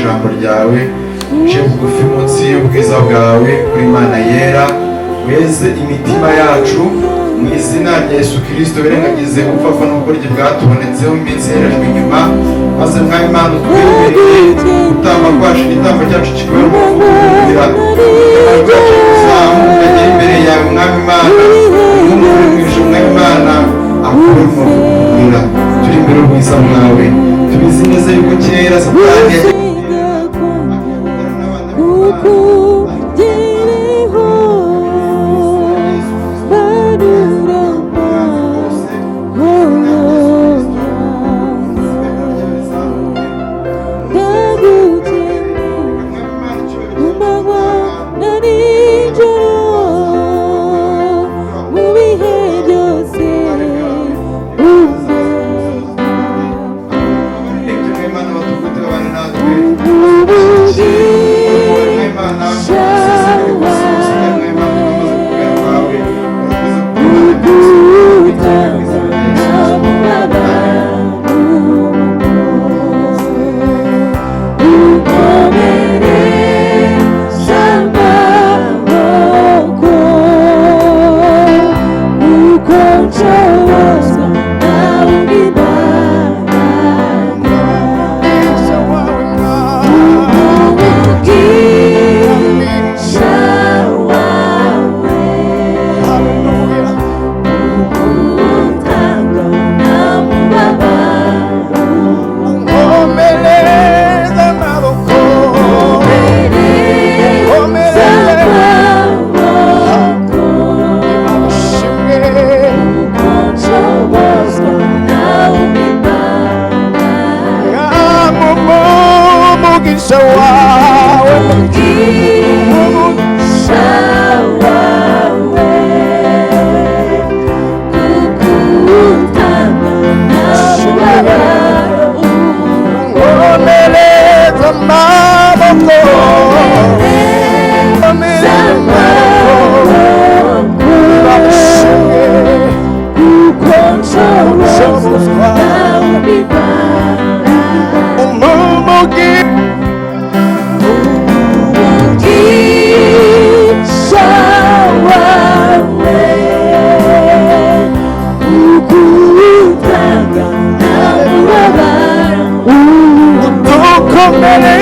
Ijambo ryawe. Nce bugufi munsi y'ubwiza bwawe kuri Imana yera, weze imitima yacu mu izina rya Yesu Kirisito. Wirengagize ubupfapfa n'ubugoryi bwatubonetseho iminsi iherejwe inyuma, maze Mwami Imana utwemerere gutamba kwacu, igitambo cyacu kikubera umuvugo wumvira. Amajwi yacu kuzamuka agera imbere yawe, Mwami Imana. Umuntu uri mu ijuru, Mwami Imana, akubere umuvugo wumvira. Turi imbere y'ubwiza bwawe, tubizi neza yuko kera Satani yagiye Kukugereho barurama. Ndagukeneye ku manywa na nijoro, mu bihe byose umbe. Imana batugute babane natwe. Umugisha wawe kugutanga mubabaro, ukomeresha amaboko, kuko nshobozwa nawe imbaraga. Umugisha wawe utanga nta mubabaro. Nkomereza amaboko. Komereza amaboko. Ishimwe. Kuko nshobozwa nawe imbaraga. Umugisha wawe. Umugisha wawe kukutanga nta mubabaro. Nkomereza amaboko. Nkomereza amaboko. Ishimwe. Kuko nshobozwa nawe imbaraga. Umugisha. Umugisha wawe kukutanga nta mubabaro. Dukomereza.